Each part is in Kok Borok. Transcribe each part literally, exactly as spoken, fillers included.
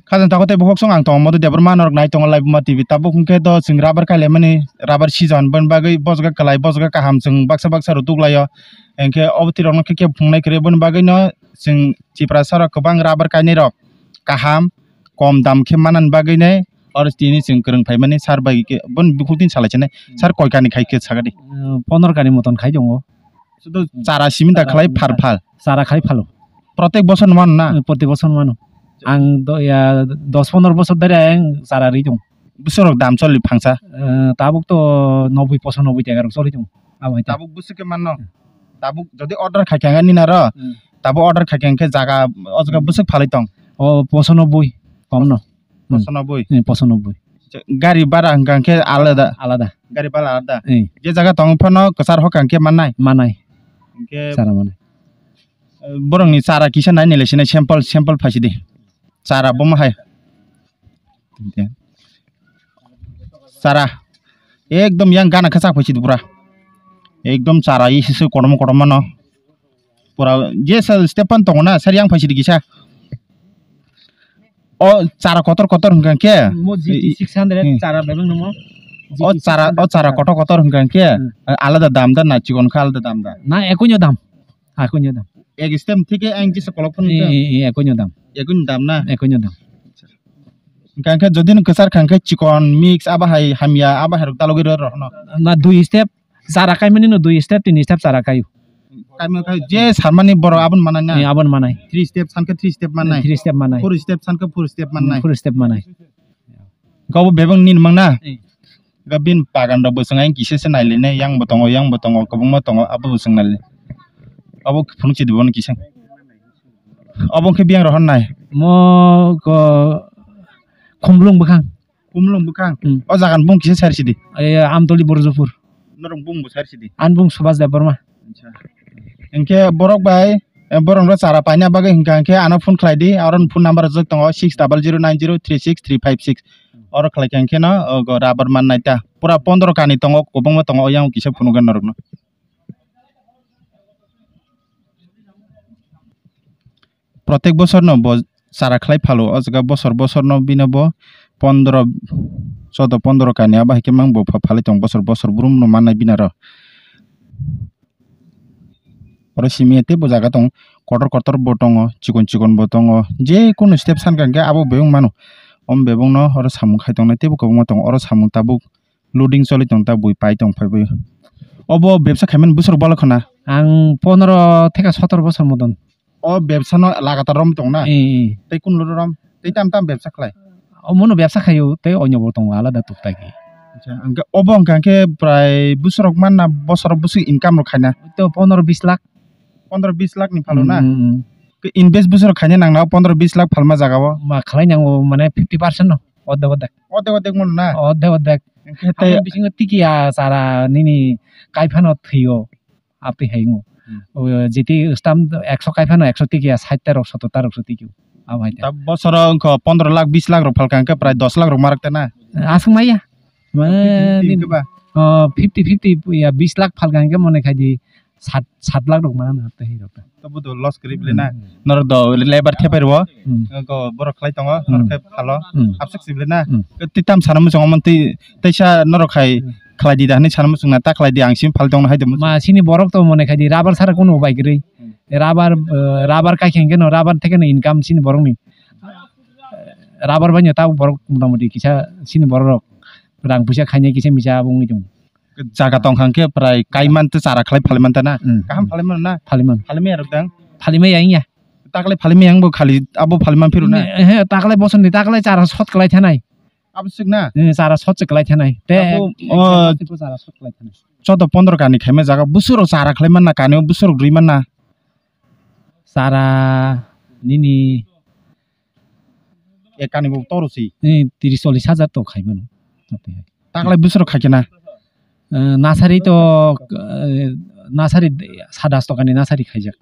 Khajang tako tei bukhuk song ang tongo Madhu Debbarma, norok nai tongo Laibuma T V. Tabuk hwnkhe do chwng rubber kailaimani, rubber season, boni bagwi bojga kwlai, bojga kaham chwng baksa baksa rw tuklaio. Hinkhe obo twi rokno khe khe phunuknai kwrwi, boni bagwino chwng Tiprasa rok kwbang rubber kainai rok kaham, kom dam khe manani bagwinai oro tini chwng kwrwng phaimani sar bai khe boni bukhuk tini salai chinai. Sar koi kani khai khe sakadi? Pondro kani moton khai tongo. Sudu chara simi da khlai phal phal. Chara khai phalo. Protek bosor no mano na? Eh, protek bosor mano. Ang do ya dos pondro bosor dare ang chara ri tong. Bwswk rok dam choli phangsa? Eh, tabuk to noboi poso noboi taka rok choli tong. Abo hai ta. Tabuk bwswk khe manno. Tabuk jodi order khai kha nini aro. Hmm. Tabuk order khai kha khe jaga o jaga bwswk phalwi tong? O poso noboi kom no. Hmm. Poso noboi. Hmm, poso noboi. Gari bara hwnkha khe alada. Alada. Gari bara alada. Eh. Je jaga tong phano kwchar hokha khe mannai. Manai. Hwnkhe chara manai. Borokni chara kisa nai nai le sinai sample, sample phaisidi. Chara bomo hai. Chara ekdom yang gana khe chak phaisidi pura. Ekdom chara isi se kotorma kotorma no. Pura je sa step pan tongo na, sari yang phaisidi kisa. O chara kotor kotor hwnkha khe. Mo G T six hundred, hmm, chara bebak namo. O chara, o chara kotor kotor hwnkha khe, hmm, alada dam da na, chikon kha alada dam da? Na, ekonyo dam. Ekonyo dam. Ek stem thike ang jisa kolok phone. Eh, eh, eh, ekonyo dam. Ekonyo dam na? Ekonyo dam. Hwnkha khe jodi no kwchar kha khe chikon mix abo hai hamya abo hai rok dalogwi rw rw no? Na, dui step chara kaimani no, dui step, tin step chara kaio. Kaimani khai je sarmani borok aboni manai na? Eh, aboni manai. Three step sankhe three step manai. Three step manai. Four step sankhe four step manai. Four step manai. Gabo bebak nin mang na? Eh. Ga bin pagan rok bwswng ayang kisa se nai le ne, yang bo tongo, yang bo tongo, kwbangma tongo, abo bwswng nai le. Abo phunuk chidi bono kisa. Obo khe biyang rohor nai. Mo ko Khumlung bwkhang. Khumlung bwkhang? Hmm. O jaga ni bung kisa sari sidi? Ai, Amtoli Borjopur. Norok bung bo sari sidi? An bung Subhas Debbarma. Acha. Hinkhe borok bai, eh, borok no chara paina bagwi hinkha hinkhe ano phone khlai di, aro ni phone number rwjak tongo six double zero nine zero three six three five six. Oro khlai kha hinkhe no, o go rubber man nai ta. Pura pondro kani tongo, kwbangma tongo, oyang kisa phunukgwi norok no. Protek bosor no bo chara khlai phalo, o jaga bosor bosor no bino bo pondro, chodo pondro kani abo hai khe mang bo pha-, phalwi tong bosor bosor brum no mannai bini aro. Oro simi tei bo jaga tong kotor kotor bo tongo, chikon chikon bo tongo, je kunu step san kha khe abo bebak mano. Om bebak no oro samung khai tongnai teibo kwbangma tongo, oro samung tabuk loading choli tong ta bui pai tong phai bui. Obo bebsa khaimani bwswk bwla khna? Ang pondro theka sotor bosor moton. O bebsa no lagatar rom tong na? Eh, eh. Tei kun loro rom? Tei tam tam bebsa khlai? Omo no bebsa khaio tei onyo bo tongo alada tuk taki. Acha, hwnkhe obo hwnkha khe prai bwswk rok manna bosor bwswk income rok khaina? To pondro bis lakh. Pondro bis lakh ni phalo na? Hmm, hmm, hmm. Ke invest bwswk rok khaina nang na pondro bis lakh phalma jaga o? Ma khlai nango mane fifty percent no. Odek odek. Odek odek mano na? Odek odek. Hwnkhe tei bisingo tikiya chara nini kaiphano thwio. Abtwi hai wngo. Hmm. O, jiti stam ekso kaiphano ekso tikiya, sait ta rok, sotor ta rok so tikio. Abo hai ta. Ta bosoro wngkha pondro lakh, bis lakh rok phalka hwnkhe prai dos lakh rok marak ta na? Aswk maya. Mane fifty fifty ni, wngkhe ba? O, fifty fifty ya, bis lakh phalka hwnkhe mone khai di sat, sat lakh rok mana na hapta hai rok ta. Tabo do loss kwrwi bwle na? Hmm. Norok do lebar thepai rwo. Hmm. Go borok khlai tongo, hmm, norok khe phalo. Hmm. Abswk si bwle na? Hmm. Twi tam sana muchung omo twi, teisa norok khai, hmm, khlai di da hinwi sana muchung na, ta khlai di, ang simi phal tongno hai de muchung. Ma sini borok to mone khai di, rubber sara kunu ubai kwrwi. Hmm. Rubber, eh, rubber kai khe no, rubber theke no income sini borok ni. Rubber bai no ta borok mota moti kisa sini borok rok rang puisa khainai kisa misa abo wngwi tongo. Jaga tong kha hwnkhe prai kaiman tei chara khlai phaliman ta na? Hmm. Kaham phaliman na? Phaliman. Phalimaya rok dang? Phalimaya wngya. Taklai phalimaya wngbo khali abo phaliman phiru na? He, taklai bosor ni taklai chara sot kwlai thanai. Abo swk na? Eh, chara sot se kwlai thanai. Te abo, o, chara sot kwlai thanai. Chodo pondro kani khaima jaga bwswk rok chara khlai man na, kani o bwswk rok rwi man na? Chara nini Ekani bo toro si. Eh, tris chollish hajar to khai mano. Taklai bwswk khai khe na? Eh, nasari to, eh, nasari sada tokani nasari khaijak.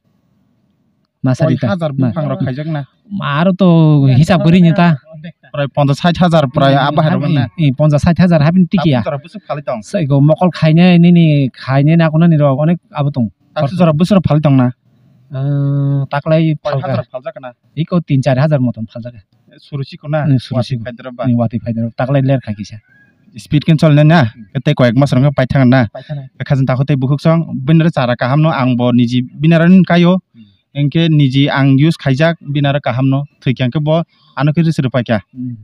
Nasari ta. Koi hajar buphang rok khaijak na? Aro to hisab gori ni ta. Prai ponchas sait hajar prai abo hai rok na? Eh, ponchas sait hajar habin tikiya. Abo jora bwswk phalai tong? Sai go mokol khainai nini khainai na kunani rok onek abo tong. Taksa jora bwswk phalai tong na? Eh, taklai phalka. Koi hajar phaljak na? Iko tin char hajar moton phaljaga. Suruchi ko na? Hmm, suruchi ko. Watwi phaidoro ba? Hmm, watwi phaidoro. Taklai ler kha kisa. Speed khe chol nai na? Hmm. Tei koyek mas rok khe paithang na? Paithang nai. Khajang takhuk tei bukhuk song, bini ro chara kaham no, ang bo niji bini ro kaio. Hmm. Hinkhe niji ang use khaijak, bini ro kaham no. Thwikya khe bo ano khe rwswrw paikha. Hmm.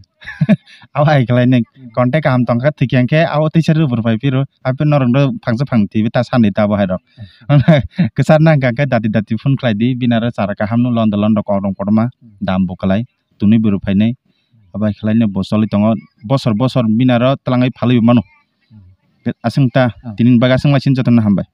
Abo hai khlai nai. Hmm. Contact kaham tongkha, thwikya khe abo teisa rwbwrw pai phiro. Ape norok no phangsa phang twi ta sanwi ta bo hai rok. Hmm. Kwchar nang kha khe dati dati phone khlai di, bini ro chara kaham no, londo londo kok rong kotorma. Hmm. Dam bo kwlai. Twnwi bwrwi phainai, abai khlainai bo choli tongo, bosor bosor bini aro twlangwi phalwi mano. Hmm. Aswk ta, ah, tini bagwi aswk lai sini jotono hambai.